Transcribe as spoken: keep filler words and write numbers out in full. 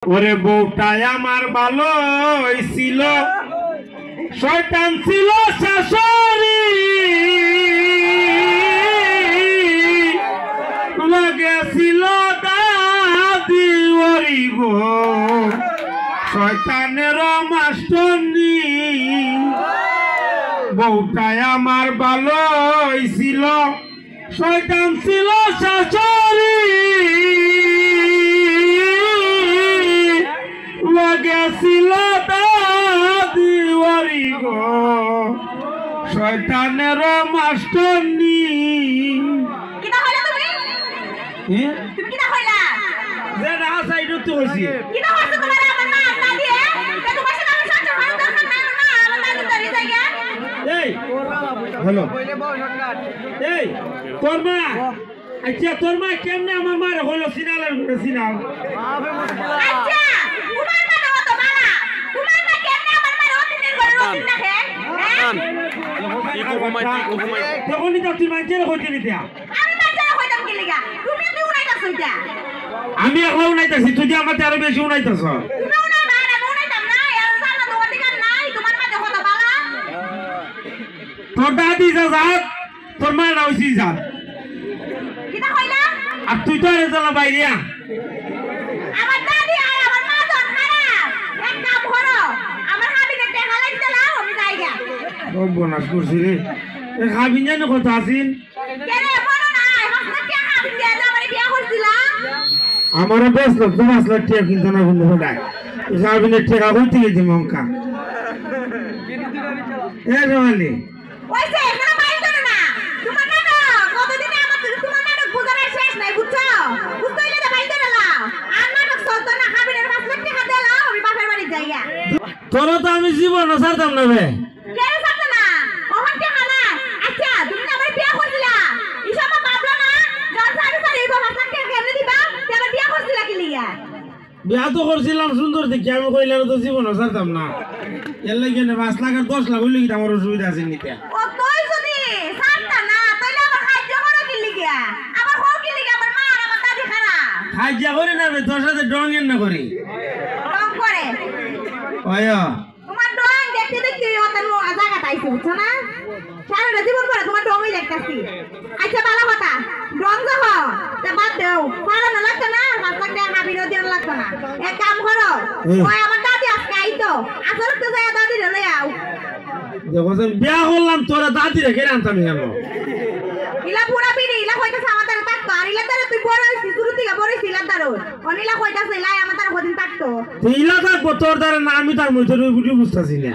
ওরে বউটায় আমার ভালো ছিল, শয়তান ছিল শাশুড়ি, লগে ছিল দাদি ওরি গো, শয়তানের মাস্টরনি। বউটায় আমার ভালো ছিল, শয়তান ছিল শাশুড়ি, লগে ছিল দাদি ওরি গো, শয়তানের মাস্টরনি। কিতা কইলা তুমি? হ্যাঁ? তুমি কিতা কইলা? যে না, সাইডত তো কইছি। কিতা কইছে তোমার আমার মা আর দাদি, এ? তা তোমার সাথে আমার সহ্য করার দরকার নাই, আমার মা আর আমার দাদি দাদি জায়গা। এই, হ্যালো। এই, তোর মা, আচ্ছা, তোর মা কেমনে আমার মারে কইলো সিনালের ঘরে সিনাল? আচ্ছা, তোমার মা তো অত বালা। তোমার মা কেমনে আমার মারে অতিনের ঘরে রতিন রাখে? হ্যাঁ? তুই কমাই, তুই কমাই। তখনই তো তুই মানছে কইতে নিতে। আমি বাচ্চারা কইতাম কি লিগা? তুমি তুই উনাইতাছ ইটা। আমি একলা উনাইতাছি, তুই যে আমার আরো বেশি উনাইতাছ। তুমি উনাইবা, আর আমি উনাইতাম না, আর জানো তো অধিকার নাই, তোমার মাঝে কথা বালা। তোর দাদি যা জাত, তোর মা না হইছি জাত। কিতা কইলা? আর তুই তো আরে জ্বালা বাইরিয়া। আমার দাদি আর আমার মা তো খারাপ। এক কাম করো, আমার হাবিনে টেকা লাগতে লাও, আমি যাই গা। ও বনাস করছি রে। এ হাবিন জানি কত আছিন? কেরে, মনো নাই, পাঁচ লাখ টেকা হাবিন দিয়া যে আমারে বিয়া করছিলা। আমারে পাঁচ লাখ, তো পাঁচ লাখ টেকা কিনতো না কোনো সময়। এই হাবিনের টেকা কই থেকে দিমু অঙ্কা? এ রমালি। ওই যে, এখানে বাইর করো না। তোমার নাটক, কতদিনে আমার, তোমার নাটক বুঝানোর শেষ নাই, বুঝছো? বুঝতে হইলে তো বাইর করে লাও। আর নাটক চলতো না, হাবিনের পাঁচ লাখ টেকা দিলাও, আমি বাপের বাড়ি যাইয়া। তোরা তো আমি জীবনও ছাড়তাম না বে। কেন ছাড়তো না? অখন টেকা নাই। আচ্ছা, তুমি না আমার বিয়া করছিলা। এই সব ভাবলো না? যখন সাড়ে চারি হইব, পাঁচ লাখ টেকা কেমনে দিবা? তে আবার বিয়া করছিলা কি লিগা? বিয়া তো করছিলাম সুন্দর দেখি, আমি কইলে তো জীবনও ছাড়তাম না। এর লাগি না, পাঁচ লাখ আর দশ লাখ হইলে কি আমার অসুবিধা আছে নিতে? ও তুই যদি ছাড়তা না, তাইলে আবার সাহায্য করো কি লিগা? আবার হও কি লিগা? আমার মা আর আমার দাদি খারাপ। সাহায্য করি না রে, তোর সাথে ডং এর না করি। ডং করে। ওই ও। তোমার ডং দেখতে দেখতে ওই ওদের লো-, জায়গাটা আইছে, বুঝছো না? সারাটা জীবন পরে তোমার ডংই দেখতাছি। আচ্ছা, ভালো কথা। ডং যখন, তা বাদ দেও। সারানো লাগতো না, আর পাঁচ লাখ টেকা হাবিরও দেওয়া লাগতো না। এক কাম করো, হুম। ওই আমার দাদি আজকে আইতো। আসলে তো যাইয়া দাদিরে লই আও। যখন বিয়া করলাম, তোরা দাদিরে কেড়ে আনতাম কেন? ইলা পুরা বিড়ি, ইলা কইতাছে আমার দ্বারা থাকতো। আর ইলা দ্বারা তুই বড় হইছিস, শুরু থেকে বড় হইছিস ইলার দ্বারা। অনিলা কইতাছে, ইলাই আমার দ্বারা কদিন থাকতো। তো ইলা থাকবো তোর দ্বারা না, আমি তার মধ্যে রুই বুটি বুঝতাছি না।